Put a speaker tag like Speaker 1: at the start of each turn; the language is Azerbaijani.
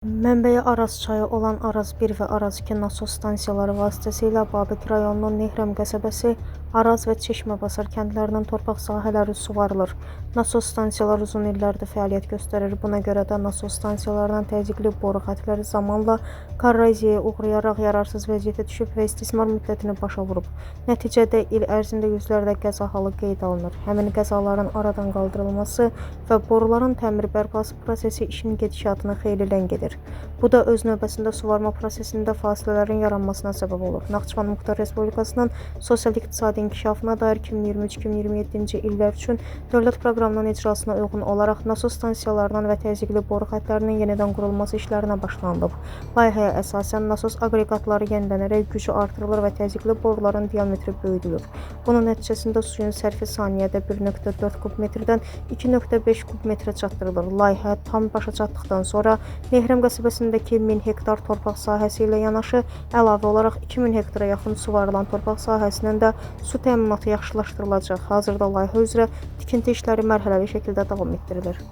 Speaker 1: Mənbəyi Araz çayı olan Araz 1 və Araz 2 nasos stansiyaları vasitəsilə Babək rayonunun Nehrəm qəsəbəsi, Araz və Çeşməbasar kəndlərinin torpaq sahələri suvarılır. Nasos stansiyaları uzun illərdir fəaliyyət göstərir. Buna görə də nasos stansiyalarının təzyiqli boru xətləri zamanla korroziyaya uğrayaraq yararsız vəziyyətə düşüb və istismar müddətini başa vurub. Nəticədə il ərzində yüzlərlə qəza halı qeydə alınır. Həmin qəzaların aradan qaldırılması və boruların təmir bərpası prosesi işin gedişatını xeyli ləngidir. Bu da öz növbəsində suvarma prosesində fasilələrin yaranmasına səbəb olur. Naxçıvan Muxtar Respublikasının sosial-iqtisadi inkişafına dair 2023-2027-ci illər üçün dövlət proqramının icrasına uyğun olaraq nasos stansiyalarının və təzyiqli boru xətlərinin yenidən qurulması işlərinə başlanılıb. Layihəyə əsasən nasos aqreqatları yenilənərək gücü artırılır və təzyiqli boruların diametri böyüdülür. Bunun nəticəsində suyun sərfi saniyədə 1,4 kub metrdən 2,5 kub metrə çatdırılır. Layihə tam başa çatdıqdan sonra Nehrəm qəsəbəsindəki 1000 hektar torpaq sahəsi ilə yanaşı əlavə olaraq 2000 hektara yaxın suvarılan torpaq sahəsinin də su təminatı yaxşılaşdırılacaq. Hazırda layihə üzrə tikinti işləri mərhələli şəkildə davam etdirilir.